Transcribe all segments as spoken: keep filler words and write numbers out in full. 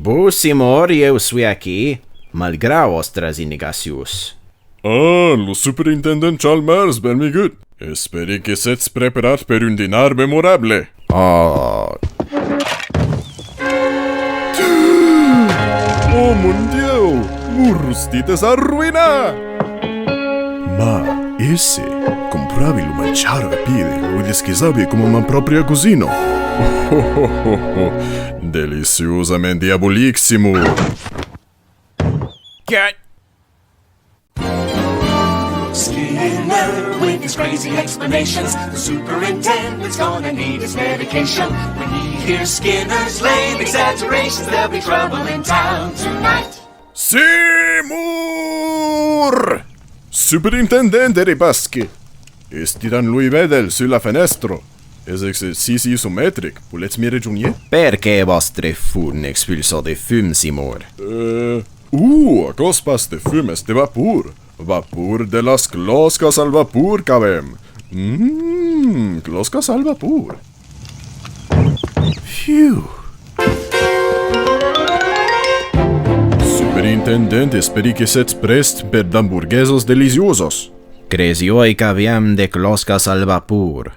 Bon, Simor, ieu soi aquí, malgrat vòstras indicacions. Ah, lo superintendent Chalmers, benvingut! Espèri que sètz preparat per un dinar memorable. Ah. Oh, mon Dieu! Mon rostit es arruïnat! Ma, esse, compravi lo manjar rapide, lo desquisavi coma ma pròpria cosina. Deliciosament diabolic, Simor! Cat. Skinner with his crazy explanations. The superintendent's gonna need his medication. When he hears Skinner's lame exaggerations, there'll be trouble in town tonight. Simor! Superintendent, ère pas que. Estirant lo vedèl sus la fenèstra. Es exercici isometric, volètz mi rejónher? Perqué vòstre forn expulsa de fum, Simor? Euh, uh, aquò's pas de fum, es de vapor. Vapor de las clòscas al vapor qu'avèm. Mmm, clòscas al vapor. Fiu. Superintendent, espèri que sètz prèst per d'amborguesas deliciosas. Cresiái qu'aviam de clòscas al vapor.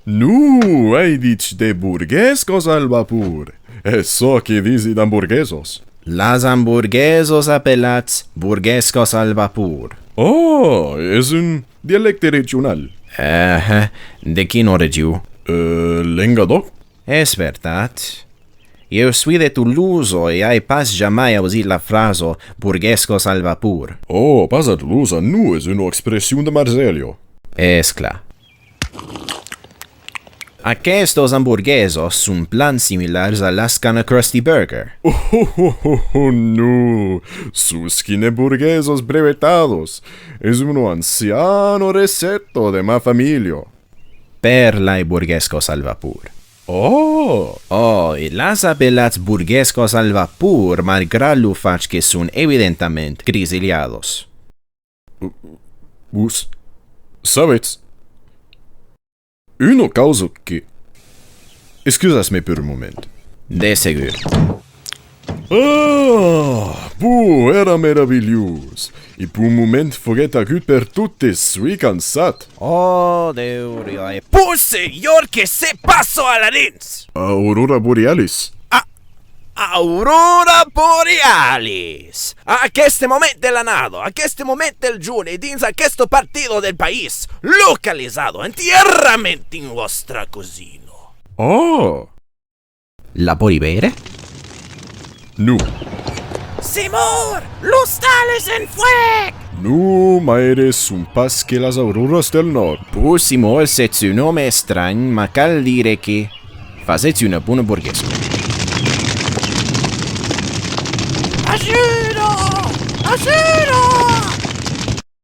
Non, ai dich de borguescas al vapor. Es çò que disi d'amborguesas. Las amborguesas apelats borguescas al vapor. Oh, es un dialècte regional. Eh, de quina region? Eh, Lengadòc. Es vertat. Ieu soi de Tolosa e ai pas jamai ausit la frasa borguescas al vapor. Oh, pas a Tolosa, non, es una expression de Marselha. Es clar. Aquestas amborguesas son plan similars a las qu'an a Krusty Burger. Oh, oh, oh, oh, oh, non! Sus quine borguesas brevetadas! Es una anciana recèpta de ma familha. Per lai borguescas al vapor. Oh! Oh, e las apelats borguescas al vapor, malgrat lo fach que son evidentament grisilhadas. Vos sabètz, una causa que... Excusatz-me per un moment. De segur. Ah, bon, èra meravilhós. E per un moment foguèt agut per totes, soi cansat. Oh, Déu, Dieu, e pus, Senhor, que se passa a la dins? Aurora Borealis. Ah, Aurora Borealis! A aqueste moment de l'annada, a aqueste moment del jorn e dins aquesta partida del país, localizada entièrrament dins vòstra cosina. Oh! La pòdi veire? Non. Simor! L'ostal es en fuèc! Non, maire, son pas que las auroras del nòrd. Bon, Simor, sètz un òme estranh, ma cal dire que fasètz una bona borguesa. Ajuda! Ajuda!